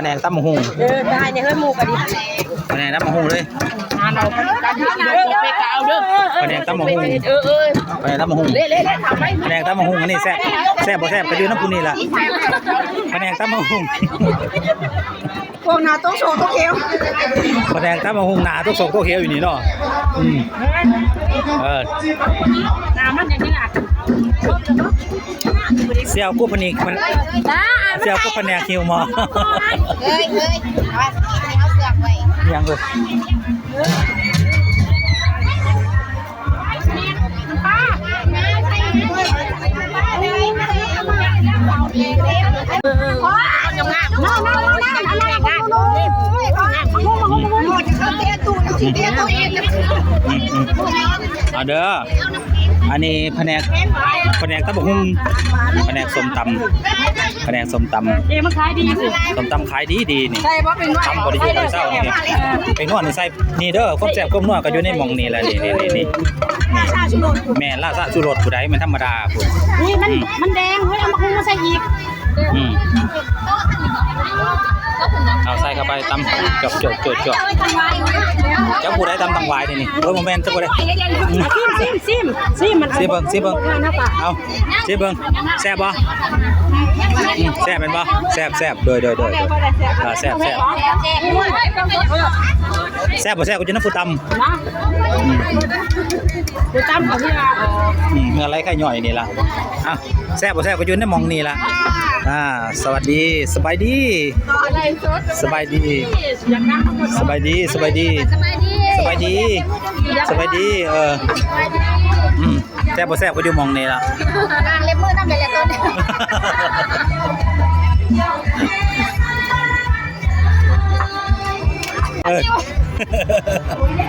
ພະແນກຕຳບັກຫຸ່ງ ເອີ ຕາຍແດ່ເຮີ້ຍ ໝູ່ກໍດີ ພະແນກຕຳບັກຫຸ່ງເລີຍ ຫາເອົາກັນ ເອົາເດີ ພະແນກຕຳບັກຫຸ່ງ ເອີ ເອີ ພະແນກຕຳບັກຫຸ່ງ ເລະ ເລະ ເລະ ທຳໄວ້ ພະແນກຕຳບັກຫຸ່ງ ອັນນີ້ແຊບ ແຊບບໍ່ແຊບກໍຢູ່ນຳຜູ້ນີ້ລະ ພະແນກຕຳບັກຫຸ່ງ ພວກໜ້າຕົກໂສກຕົກເຂວ ພະແນກຕຳບັກຫຸ່ງ ໜ້າຕົກໂສກຕົກເຂວຢູ່ນີ້ເນາະ ອືມ ເອີ ໜ້າມັນຢ່າງນີ້ລະ ສ່ຽວກູພະນິກມັນ ສ່ຽວກູພະແນກຫິວໝໍ້ ເຮີ້ຍ ເຮີ້ຍ ເອົາເສືອກໄວ້ ຫຍັງເອີຍ ອືມ ອືມ ເອົາເດີ ອັນນີ້ພະແນກ ພະແນກຕຳບັກຫຸ່ງ ພະແນກສົ້ມຕຳ ພະແນກສົ້ມຕຳ ເອ ມັນຂາຍດີຊິ ສົ້ມຕຳຂາຍດີດີນີ້ ໃສ່ບໍ່ເປັນໜວດ ຕຳບໍ່ໄດ້ຢູ່ບໍ່ໄດ້ເຊົານີ້ ເປັນໜວດນີ້ໃສ່ ນີ້ເດີ ຄວາມແຊບຄວາມນົວກໍຢູ່ໃນໝ່ອງນີ້ແຫຼະ ນີ້ໆໆ ນີ້ ນີ້ ແມ່ນລາຊາຊູລົດຜູ້ໃດ ແມ່ນທຳມະດາພຸ້ນ ອຸ້ຍ ມັນ ອືມ ມັນແດງ ເຮີ້ຍ ເອົາໝາກຫຸ່ງມາໃສ່ອີກ ອືມ ເອົາໃສ່ເຂົ້າໄປ ຕຳ ຈວບໆໆ ເຈົ້າຜູ້ໃດຕຳຕັງຫວາຍນີ້ ໂອ້ຍ ບໍ່ແມ່ນ ເຈົ້າຜູ້ໃດ ຊີມ ຊີມ ຊີມ ຊີມ ມັນ ຊີມເບິ່ງ ຊີມເບິ່ງ ເອົາ ຊີມເບິ່ງ ແຊບບໍ່? ອືມ ແຊບແມ່ນບໍ່? ແຊບໆ ໂດຍໆໆ ອ່າ ແຊບໆ ແຊບບໍ່ແຊບກໍຢູ່ນຳຜູ້ຕຳ ນະ ອືມ ຜູ້ຕຳກໍຄື ອືມ ເຫື່ອໄຫຼໄຂ້ຍ້ອຍນີ້ລະ ອ່ະ ແຊບບໍ່ແຊບກໍຢູ່ໃນໝ່ອງນີ້ລະ ອ່າ ສະຫວັດດີ ສະບາຍດີ ສະບາຍດີ ສະບາຍດີ ສະບາຍດີ ສະບາຍດີ ສະບາຍດີ ສະບາຍດີ ເອີ ອືມ ແຊບບໍ່ແຊບກໍຢູ່ໝ່ອງນີ້ລະ ລ້າງເລັບມືນຳແດ່ແຫຼະຕອນນີ້ ເອີ